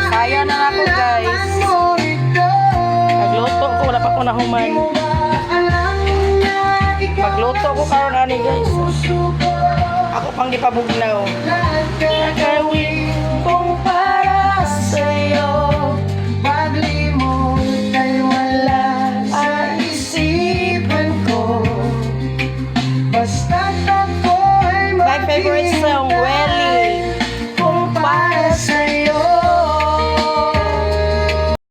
Kaya na ako, guys. Nagluto ko, wala pa ko nahuman. Magluto ko karon ani, guys. Ako pang gipabugnaw. Gawin.